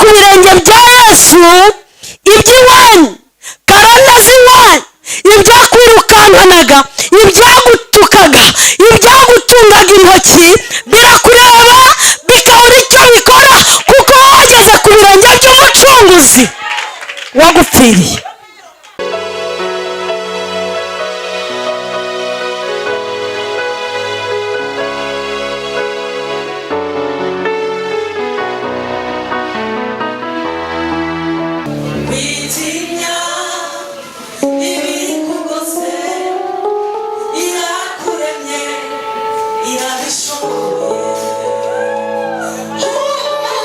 Ku birenge bya Yesu, iby'iwanyu, karande z'iwanyu, ibyakwirukanaga, ibyagutukaga, ibyagutungaga intoki birakureba bikabura icyo bikora, kuko wageze ku birenge by'Umucunguzi wagupfiriye. Witinya ibikugose, irakuremye, irabishoboye. Humura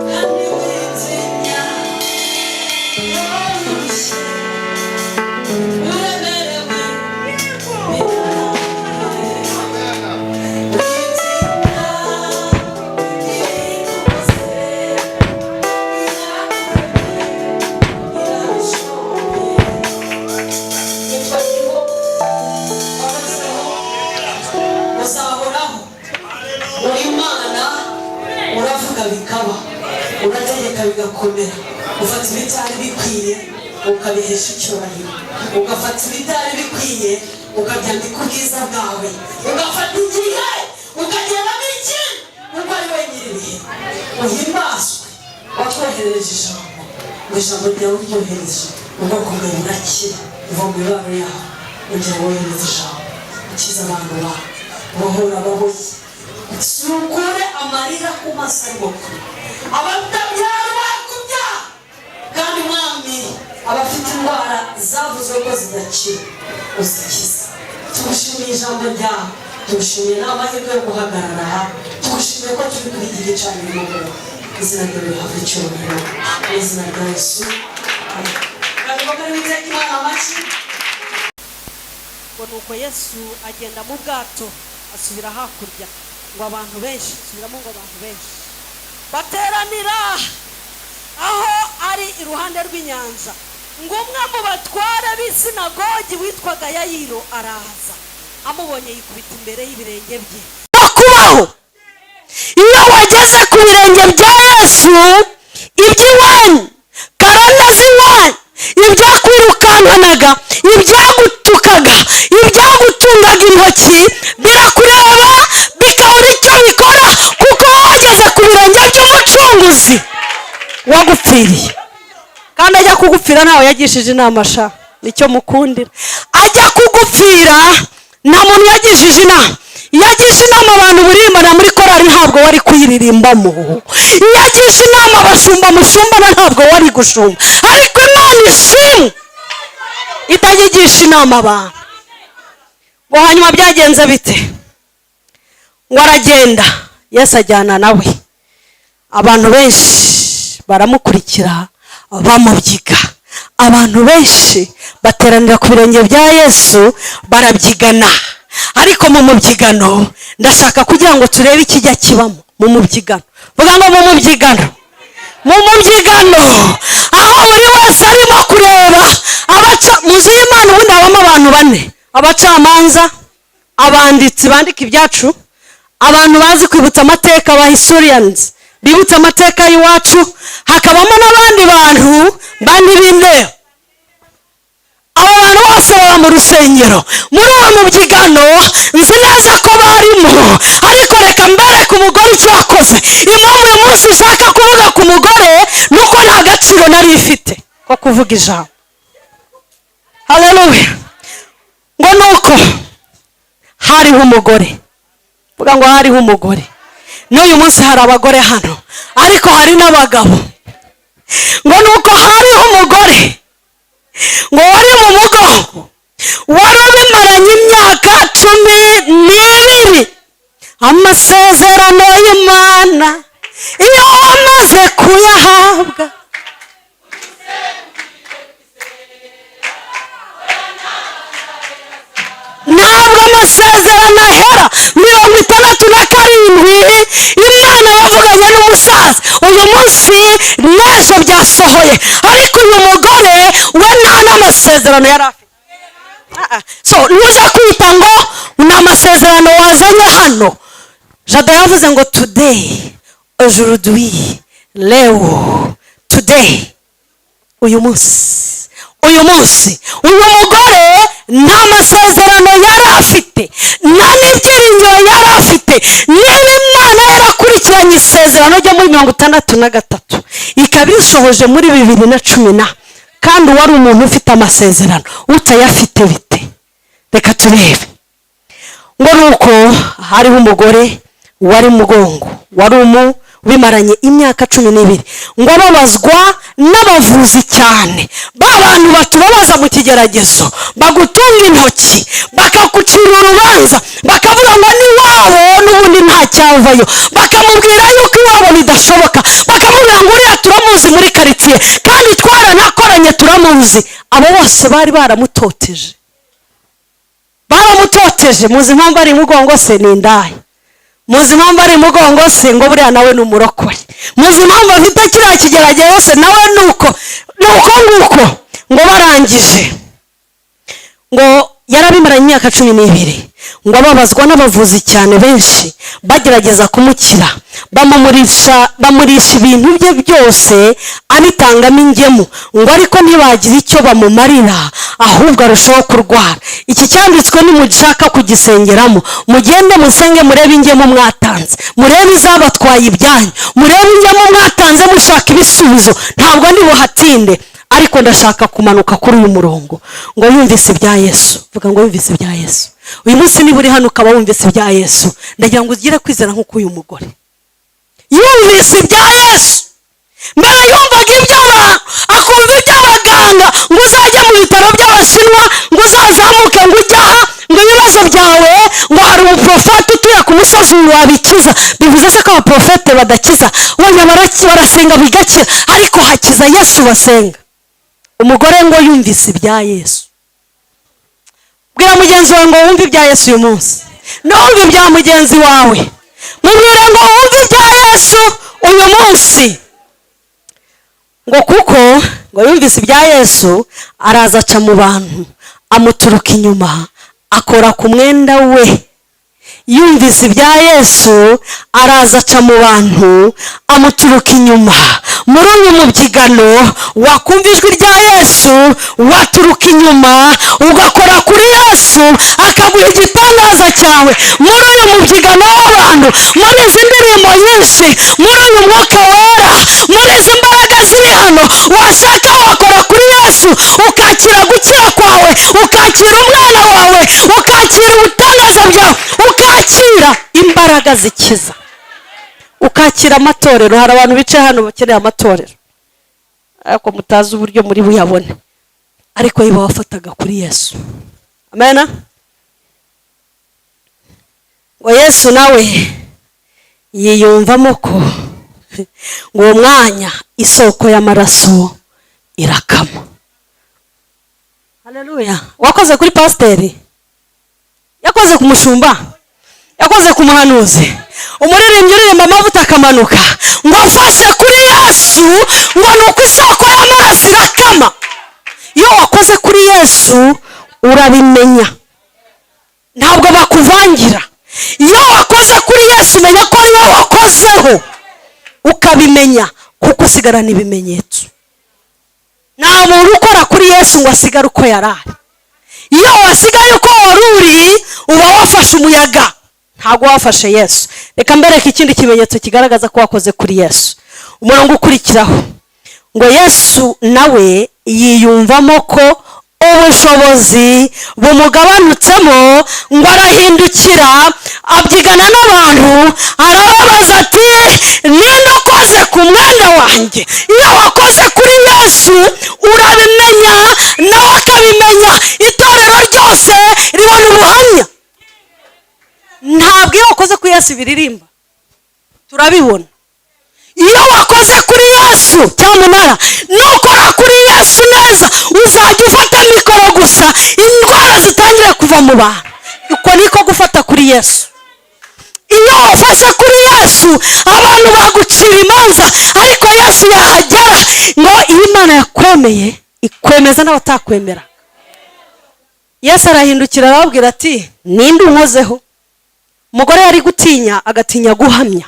kandi witinya, woroshye, uremerewe, birarangiye. Witinya ibikugose, irakuremye, irabishoboye. Witwa Ndiho, wahozeho, uzahoraho, uri Imana. Uravuga bikaba, urategeka bigakomera, ufata ibitari bikwiye ukabihesha icyubahiro, ugafata ibitari bikwiye ukabyambika ubwiza bwawe, ugafata igihe ukageramo iki, kuko ari we nyir'ibihe. Uhimbazwe. Watwoherereje ijambo, ngo ijambo ryawe uryohereje ubwoko bwawe burakira, uva mu mibabaro yawe. Ongera wohereze ijambo, ukize abantu bawe, bohora ababoshye, sukure amarira ku maso arimo kure, abatabyara kubyara, kandi Mwami, abafite indwara zavuzwe ko zidakira uzikiza. Tugushimiye ijambo ryawe, tugushimiye n'amahirwe yo guhagarara aha, tugushimiye ko turi kuri iki gicaniro. Ngo izina ryawe rihabwe icyubahiro, mu izina rya Yesu. Kandi ko kari Uwiteka Imana amashyi. Ngo nuko Yesu agenda mu bwato asubira hakurya. Ngo abantu benshi, subiramo, ngo abantu benshi bateranira aho ari iruhande rw'inyanja. Ngo umwe mu batware b'isinagogi witwaga Yayiro araza, amubonye yikubita imbere y'ibirenge bye. Kubaho, iyo wageze ku birenge bya Yesu, iby'iwanyu, karande z'iwanyu, ibyakwirukanaga, ibyagutukaga, ibyagutungaga intoki birakureba bikabura icyo bikora, kuko wageze ku birenge by'Umucunguzi wagupfiriye. Kandi ajya kugupfira ntawe yagishije inama sha, nicyo mukundira. Ajya kugupfira nta muntu yagishije inama. Iyo agisha inama abantu buririmbana muri korari, ntabwo wari kuyiririmbamo. Iyo agisha inama abashumba mushumbana, ntabwo wari gushumba. Ariko Imana ishimwe itajya igisha inama abantu. Ngo hanyuma byagenze bite? Ngo aragenda, Yesu ajyana nawe, abantu benshi baramukurikira bamubyiga. Abantu benshi bateranira ku birenge bya Yesu barabyigana. Ariko mu mubyigano, ndashaka kugira ngo turebe ikijya kibamo mu mubyigano. Vuga ngo mu mubyigano. Mu mubyigano, aho buri wese arimo kureba abaca mu nzu y'Imana, ubundi habamo abantu bane: abacamanza, abanditsi bandika ibyacu, abantu bazi kwibutsa amateka, ba historians bibutsa amateka y'iwacu, hakabamo n'abandi bantu bandi b'indeba. Abo bantu bose baba mu rusengero muri uwo mubyigano. Nzi neza ko barimo, ariko reka mbereke umugore icyo yakoze. Impamvu uyu munsi ushaka kuvuga ku mugore ni uko nta gaciro nari ifite ko kuvuga ijambo. Haleluya! Ngo nuko hariho umugore. Vuga ngo hariho umugore. N'uyu munsi hari abagore hano, ariko hari n'abagabo. Ngo nuko hariho umugore ngo wari mu mugongo, wari ubimaranye imyaka 12. Amasezerano y'Imana iyo wamaze kuyahabwa, ntabwo amasezerano ahera. 67 Imana yavuganye n'umusaza, uyu munsi n'ejo byasohoye. Ariko uyu mugore we nta n'amasezerano yari afite. Ah, ah. So ntuze kwita ngo ni amasezerano wazanye hano. Jado yavuze ngo today, aujourd'hui. Leo, today, uyu munsi, uyu munsi, uyu mugore nta masezerano yari afite, nta n'ibyiringiro yari afite. Niba Imana yarakurikiranye isezerano ryo muri 63, ikaba irisohoje muri 2010 kandi uwari umuntu ufite amasezerano, utayafite bite? Reka turebe. Ngo ni uko hariho umugore wari mugongo, wari umu bimaranye imyaka 12, ngo ababazwa n'abavuzi cyane, ba bantu batubabaza mu kigeragezo, bagutunga intoki, bakagucira urubanza, bakavuga ngo n'iwabo n'ubundi ntacyavayo, bakamubwira yuko iwabo bidashoboka, bakamubwira ngo uriya turamuzi muri karitsiye kandi twaranakoranye, turamuzi. Abo bose bari baramutoteje, baramutoteje. Muzi impamvu ari mugongo se? Ni indaya. Muzi impamvu ari mugongo se? Ngo buriya nawe ni umurokore. Muzi impamvu afite kiriya kigeragezo se? Nawe ni uko, ni uko nguko. Ngo barangije, ngo yarabimaranye imyaka 12, ngo ababazwa n'abavuzi cyane benshi, bagerageza kumukira, bamumurisha, bamurisha ibintu bye byose, abitangamo ingemu, ngo ariko ntibagira icyo bamumarira, ahubwo arushaho kurwara. Iki cyanditswe nimushaka kugisengeramo, mugende musenge, murebe ingemu mwatanze, murebe izabatwaye ibyanyu, murebe ingemu mwatanze mushaka ibisubizo. Ntabwo ndi buhatinde, ariko ndashaka kumanuka kuri uyu murongo. Ngo yumvise ibya Yesu. Vuga ngo yumvise ibya Yesu. Uyu munsi niba uri hano ukaba wumvise ibya Yesu, ndagira ngo ugire kwizera nk'uko uyu mugore yumvise ibya Yesu. Mbere yumvaga iby'abantu, akumva iby'abaganga, ngo uzajye mu bitaro by'Abashinwa, ngo uzazamuke, ngo ujye aha, ngo ibibazo byawe, ngo hari umuprofeti utuye ku musozi wabikiza. Bivuze se ko abaprofete badakiza? Wenda barasenga bigakira, ariko hakiza Yesu basenga. Umugore ngo yumvise ibya Yesu. Bwira mugenzi wawe ngo wumve ibya Yesu uyu munsi. Ntiwumve ibya mugenzi wawe, mubwire ngo wumve ibya Yesu uyu munsi. Ngo kuko ngo yumvise ibya Yesu, araza aca mu bantu, amuturuka inyuma, akora ku mwenda we. Yumvise ibya Yesu, araza aca mu bantu, amuturuka inyuma. Muri uyu mubyigano, wakumva ijwi rya Yesu, waturuka inyuma ugakora kuri Yesu, akaguha igitangaza cyawe. Muri uyu mubyigano w'abantu, muri izi ndirimbo nyinshi, muri uyu Mwuka Wera, muri izi mbaraga ziri hano, washaka wakora kuri Yesu, ukakira gukira kwawe, ukakira umwana wawe, ukakira ubutangaza bwawe, ukakira imbaraga zikiza, ukakira amatorero. Hari abantu bicaye hano bakeneye amatorero, ariko mutazi uburyo muri buyabone, ariko niba wafataga kuri Yesu. Amena. Ngo Yesu nawe yiyumvamo ko ngo uwo mwanya isoko y'amaraso irakama. Haleluya! Wakoze kuri pasiteri, yakoze ku mushumba, yakoze ku muhanuzi, umuririmbyi uririmba, amavuta akamanuka, ngo afashe kuri Yesu, ngo ni uko isoko y'amaraso irakama. Iyo wakoze kuri Yesu urabimenya, ntabwo bakuvangira. Iyo wakoze kuri Yesu umenya ko ariwe wakozeho, ukabimenya kuko usigarana ibimenyetso. Nta muntu ukora kuri Yesu ngo asigare uko yari ari. Iyo wasigaye uko wari uri, uba wafashe umuyaga, ntabwo wafashe Yesu. Reka mbereke ikindi kimenyetso kigaragaza ko wakoze kuri Yesu. Umurongo ukurikiraho ngo Yesu nawe yiyumvamo ko ubushobozi bumugabanutsemo, ngo arahindukira, abyigana n'abantu, arababaza ati: "Ninde ukoze ku mwenda wanjye?" Iyo wakoze kuri Yesu urabimenya, nawe akabimenya, itorero ryose ribona ubuhamya. Ntabwo iyo wakoze kuri Yesu biririmba, turabibona. Iyo wakoze kuri Yesu cyamunara, nukora kuri Yesu neza, uzajya ufata mikoro gusa, indwara zitangire kuva mu bantu. Uko niko gufata kuri Yesu. Iyo wafashe kuri Yesu, abantu bagucira imanza, ariko Yesu yahagera. Ngo iyo Imana yakwemeye, ikwemeza n'abatakwemera. Yesu arahindukira, arababwira ati: "Ninde unkozeho?" Umugore yari gutinya, agatinya guhamya.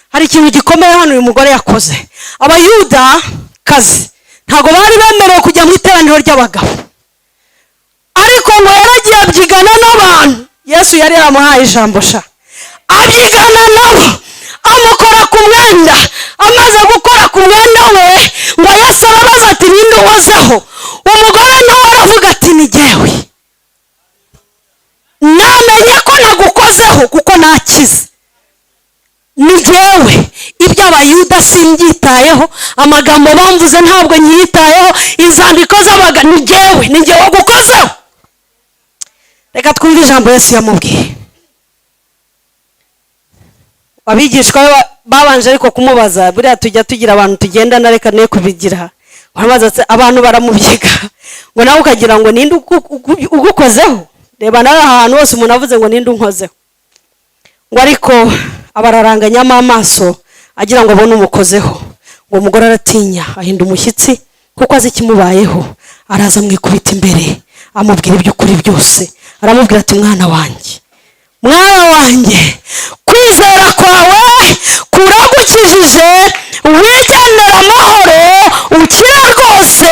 Hari ikintu gikomeye hano uyu mugore yakoze. Abayuda kazi ntabwo bari bemerewe kujya mu iteraniro ry'abagabo, ariko ngo yaragiye abyigana n'abantu. Yesu yari yaramuhaye ijambo sha, abyigana nabo, amukora ku mwenda. Amaze gukora ku mwenda we, ngo Yesu arabaza ati: "Ninde uhozeho?" Umugore nawe aravuga ati: "Ni jyewe, namenye ko nagukozeho kuko nakize, ni jyewe. Iby'Abayuda simbyitayeho, amagambo bamvuze ntabwo nyiyitayeho, inzandiko z'abaga, ni jyewe, ni jyewe wagukozeho." Reka twumve ijambo Yesu yamubwiye. Abigishwa be babanje ariko kumubaza. Buriya tujya tugira abantu tugendana, reka ne kubigira. Barabaza ati, abantu baramubyiga, ngo nawe ukagira ngo ninde ugukozeho? Reba nawe ahantu hose umuntu avuze ngo: "Ninde unkozeho?" Ngo ariko abararanganyamo amaso agira ngo abone umukozeho. Ngo umugore aratinya, ahinda umushyitsi kuko azi ikimubayeho. Araza amwikubita imbere, amubwira iby'ukuri byose. Aramubwira ati: "Mwana wanjye, mwana wanjye, kwizera kwawe kuragukijije, wigendera amahoro, ukira rwose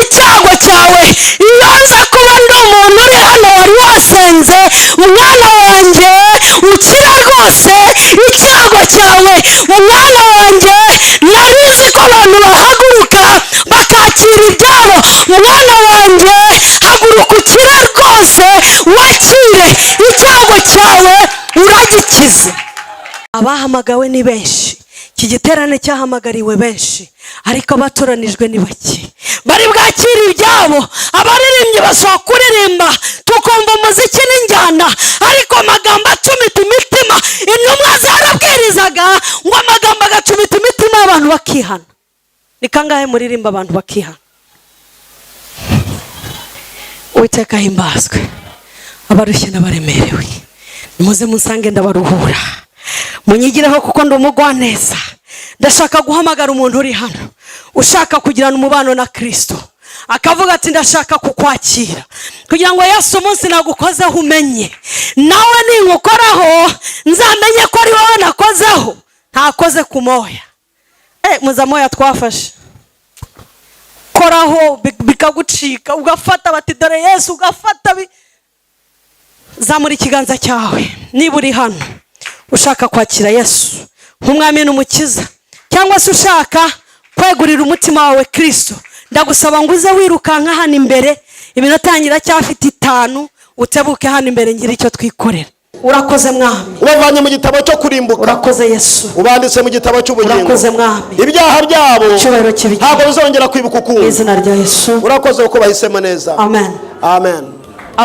icyago cyawe. Iyo nza kuba ndi umuntu uri hano wari wasenze, mwana wanjye, ukira rwose icyago cyawe. Mwana wanjye, nari nzi ko abantu bahaguruka bakakira ibyabo. Mwana wanjye, haguruka ukire rwose, wakire icyago cyawe, uragikize." Abahamagawe ni benshi, iki giterane cyahamagariwe benshi, ariko abatoranijwe ni bake bari bwakire ibyabo. Abaririmbyi bashobora kuririmba tukumva umuziki n'injyana, ariko amagambo acumita imitima. Intumwa zarabwirizaga ngo amagambo agacumita imitima y'abantu bakihana. Ni kangahe muririmba abantu bakihana? Uwiteka ahimbazwe. Abarushye n'abaremerewe, nimuze musange, ndabaruhura. Munyigireho kuko ndi umugwaneza. Ndashaka guhamagara umuntu uri hano ushaka kugirana umubano na Kirisito, akavuga ati: "Ndashaka kukwakira kugira ngo Yesu umunsi nagukozeho umenye nawe ningukoraho nzamenye ko ari wowe nakozeho, ntakoze ku moya." Muza moya twafashe, koraho bikagucika, ugafata bati: "Dore Yesu," ugafata. Zamura ikiganza cyawe niba uri hano ushaka kwakira Yesu nk'umwami n'umukiza, cyangwa se ushaka kwegurira umutima wawe Kirisito. Ndagusaba ngo uze wirukanka hano imbere. Iminota yanjye iracyafite 5. Utebuke hano imbere ngire icyo twikorera. Urakoze, Mwami. Ubavanye mu gitabo cyo kurimbuka, Urakoze, Yesu. ubanditse mu gitabo cy'ubugingo. Urakoze, Mwami. Ibyaha byabo Icyubahiro kibe ntabwo bizongera kwibuka mu ukundi. izina rya Yesu. Urakoze kuko bahisemo neza. Amen. Amen.